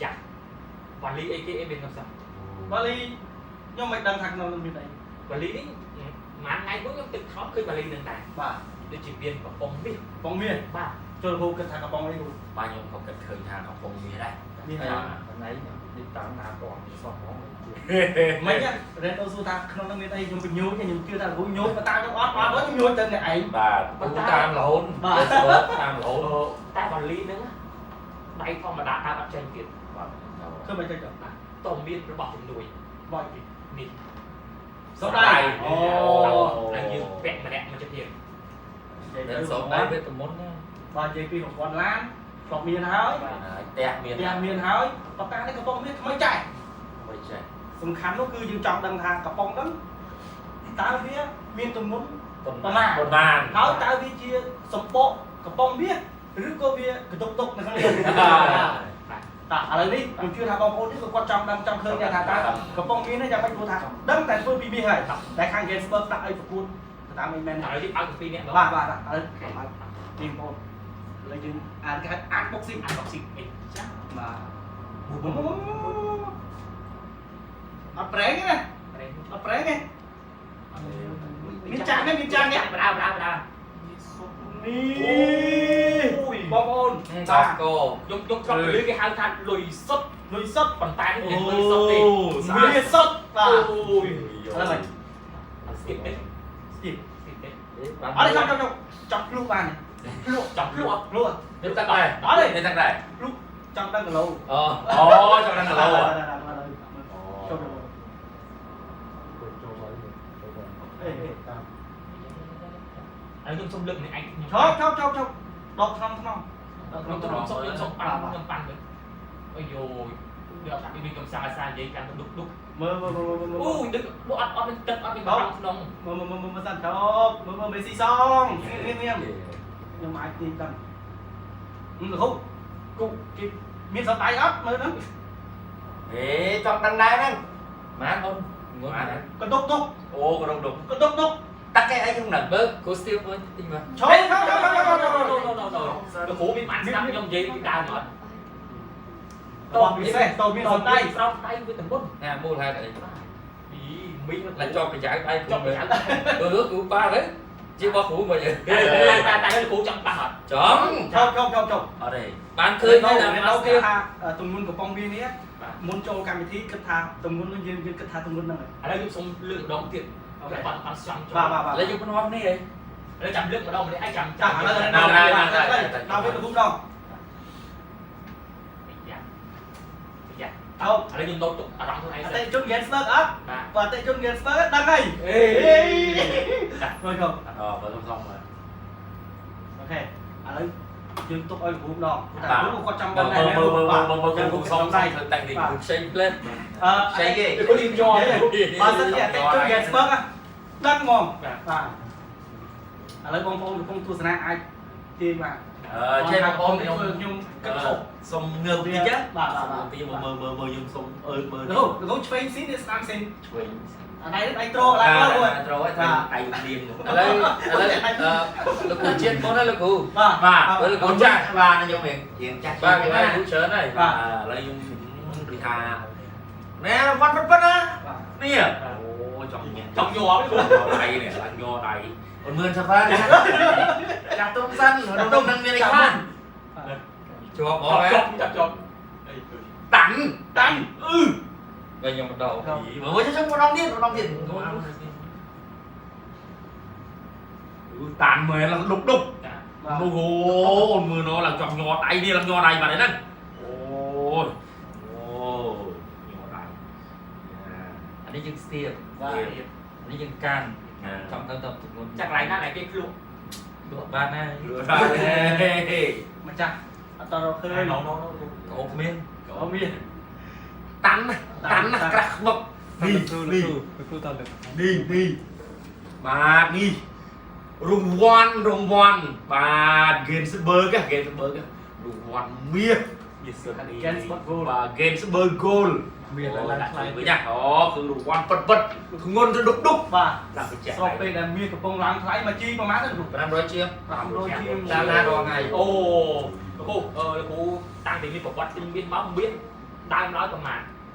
ចាស់វ៉ាលីអីគេអីមានកំសោះ វ៉ាលីខ្ញុំមិនដឹងថាក្នុងនោះមានអី វ៉ាលីនេះមួយថ្ងៃមុនខ្ញុំទឹកថតឃើញវ៉ាលីនឹងដែរ បាទ ដូចជាមានកំប៉ុងមាស កំប៉ុងមាស បាទ ចូលគ្រូគិតថាកំប៉ុងអីគ្រូ បាទខ្ញុំក៏គិតឃើញថាកំពុងមាសដែរ មាន ហើយថ្ងៃនេះតាមណាបងសោះហ្មង មិនរ៉េតូសួរថាក្នុងនោះមានអីខ្ញុំបញ្ញូចខ្ញុំជឿថាគ្រូញូចមកតាមខ្ញុំអត់អត់ខ្ញុំញូចទៅអ្នកឯង បាទ តាមរហូត បាទ តាមរហូត តែវ៉ាលីហ្នឹងដៃធម្មតាតាមអត់ចេញទៀត បាទ ធ្វើមិនទៅចុះ បាទតមានរបស់ជំនួយ បោះពី នេះ សុំដៃអូ ហើយយើងពាក់ម្នាក់មួយជាង និយាយទៅ សោះដៃវេទមន្តណា បាទនិយាយពីរង្វាន់ឡានធ្លាប់មានហើយ បាទហើយផ្ទះមាន ផ្ទះមានហើយប៉ុន្តែនេះកំប៉ុងមាសថ្មីចែក មិនចេះ សំខាន់នោះគឺយើងចង់ដឹងថាកំប៉ុងហ្នឹងតើវាមានទម្ងន់ ប៉ុន្ ប្រមាណ ប៉ុន្មាន ហើយតើវាជាសម្បកកំប៉ុងមាសឬក៏វាកន្ទុកទុកនៅក្នុងនេះ បាទ តើឥឡូវនេះខ្ញុំជឿថាបងប្អូននេះក៏គាត់ចង់ដឹងចង់ឃើញដែរថាតើកំប៉ុងមាសនេះយ៉ាងម៉េចព្រោះថាដឹងតែធ្វើពីមាសហើយតែខាង Gainsbourg ដាក់ឲ្យប្រកួតទៅតាមអីមែន ឥឡូវយើងឲ្យពីរនាក់ បាទបាទបាទឥឡូវបាទនេះបងប្អូនឥឡូវយើងអានគេហៅអាន boxing អានបស៊ីអីចា បាទអត់ប្រេងទេណាអត់ប្រេងទេមានចានទេមានចានទេ បដាបដាបដា នេះបងប្អូន តោះក ខ្ញុំខ្ញុំធ្លាប់ឮគេហៅថាលុយសុទ្ធ លុយសុទ្ធ ប៉ុន្តែនេះមិនលុយសុទ្ធទេ មាសសុទ្ធបាទ អូយ ឥឡូវមិន ស្គីបទេ ស្គីប ស្គីបទេ អត់ទេចង់ចង់ចង់ភ្លុះបាន ភ្លក់ចង់ភ្លក់ ភ្លុះ នេះតាក់ដែរ អត់ទេ នេះតាក់ដែរ ភ្លុះចង់ដឹងគីឡូ អូ អូចង់ដឹងគីឡូ ចូល ចូលចូលចូល អេ តាម ឥឡូវខ្ញុំសុំលើកនេះឯងខ្ញុំ ឈប់ឈប់ឈប់ឈប់ដកថ្នមថ្នមដកថ្ន ខ្ញុំ មថ្នម សុំខ្ញុំសុំប៉ាន់ខ្ញុំប៉ាន់វិញអូយយវាអត់ថាមានកំសាអាសានិយាយកាន់ឌុកឌុក មើលមើលមើលមើល អូយដឹកអត់អត់មានទឹកអត់មានបាំងក្នុង មើលមើលមើលមើលសិនឈប់មើលមើលមេស៊ីសងនេះនេះខ្ញុំអាចទីដឹងលោកគូគេមានសតៃអត់មើលហ្នឹង អេចង់ដឹងដែរហ្នឹង ម៉ានអូនងន់ កន្ទុកទុក អូក្រុមដុក កន្ទុកទុក តាក់គេអីក្នុងហ្នឹង បើគូស្ទៀវមើលតិចមើល ឈប់ឈប់ឈប់ឈប់ឈប់ ណូណូណូណូលោកគ្រូមានបានស្ដាប់ខ្ញុំនិយាយពីដើមអត់ តពិសេសតមានសតៃ ស្រោបដៃវាតំមុន ណាមូលហេតុអី ពីមី ឡាជាប់ប្រយោជន៍ដៃគ្រូ ចប់ប្រយោជន៍ មើលគ្រូប៉ាទៅជារបស់គ្រូមក តែតែលោកគ្រូចង់ប៉ះអត់ ចង់ ឈប់ឈប់ឈប់ឈប់ អត់ទេ បានឃើញហើយ នៅ ណា គេថាទម្ងន់កំប៉ុងមាសនេះមុនចូលកម្មវិធីគិតថាទម្ងន់នោះយើងយើងគិតថាទម្ងន់ហ្នឹង ឥឡូវខ្ញុំសុំលើកម្ដងទៀតបាត់បាត់សំ បាទបាទបាទ ឥឡូវយើងភ្នាល់នេះហី ឥឡូវចាំលើកម្ដងម្នាក់ឯងចាំ ចាឥឡូវដល់ដល់វិញលោកគ្រូម្ដង យ៉ាយ៉ា អោ ឥឡូវខ្ញុំដោតទុកអារម្មណ៍ខ្លួនឯង អ សិន តិជន Gainsbourg អត់ បាទ បើអតិជន Gainsbourg ដឹងហើយ អេ មើលឈប់ អូបើខ្ញុំសុំមើល អូខេឥឡូវយើងទុកឲ្យលោកគ្រូម្ដងតែគ្រូគាត់ចង់ដឹង មើលមើលមើលមើលមើលគ្រូសុំសុំធ្វើតែនេះ ខ្ចីផ្លែ អឺ ខ្ចីគេ គាត់រៀបយក បើសិនជាអតិជន Gainsbourg ដឹងហ្មងបាទឥឡូវបងប្អូនកំពុងទស្សនាអាចទាញបាទ អឺចេះបងប្អូនខ្ញុំ ខ្ញុំគិតខុស សុំងើបតិចណា បាទបាទបាទ ទីមើលមើលមើលខ្ញុំសុំអើមើល លោកលោកឆ្វេងស៊ីនេះស្ដាំស៊ី ឆ្វេង អាដៃដៃត្រូឡើងមក បាទត្រូឲ្យដៃលៀង ឥឡូវឥឡូវលោកគ្រូជាតិមុនណាលោកគ្រូ បាទ បាទ លោកគ្រូចាស់ បាទខ្ញុំរៀងចាស់ បាទគេឲ្យគ្រូច្រើនហើយ បាទឥឡូវខ្ញុំនិយាយថាណែវ៉ាន់ប៉ុណ្ណានេះអូចង់ញ៉ាំ ចង់យក ញ័រដៃនេះឡើងញ័រដៃអូនមើលថាបានចាស់ទុំសិនក្នុងនឹងមានអីខ្លះ ជាប់ហ្មង ជាប់ចាប់ជាប់អី តាំង តាំង អឺ វិញខ្ញុំបន្ត មើលចុះម្ដងទៀតម្ដងទៀតតាន់មែនឡើងដុកដុក បាទ អូអូនមើលណឡើងចង់ញ័រដៃនេះឡើងញ័រដៃបាត់ហើយហ្នឹងអូយអូញ័រដៃ អានេះយើងស្ទាប បាទ អានេះយើងកាន់ចង់ទៅទៅទម្ងន់ ចាក់កន្លែងណាដែលគេភ្លក់ លក់បានណា លឿនបាទ ម្ចាស់អត់តរកឃើញ ណូណូណូ ក្អូបមាន អូមាន តាន់តាន់ណាក្រាស់ខ្មុកនេះនេះ គ្រូតលើ នេះនេះបាទនេះរង្វាន់រង្វាន់បាទ Gainsbourg Gainsbourg រង្វាន់មាស មាសសុទ្ធនេះ Gainsbourg Gold បាទ Gainsbourg Gold មានឡើងថ្លៃ វិញណាអូគឺរង្វាន់ពិតពិតធ្ងន់ទៅដុកដុក បាទ ដាក់បញ្ជាក់ ស្របពេលដែលមានកំពុងឡើងថ្លៃមកជីប្រហែលទៅគ្រូ 500ជាង 500ជាង តាមណារាល់ថ្ងៃ អូលោកគ្រូអឺលោកគ្រូតាំងពីមានប្រវត្តិទិញមាសមកមាស ដើមឡើយប្រហែល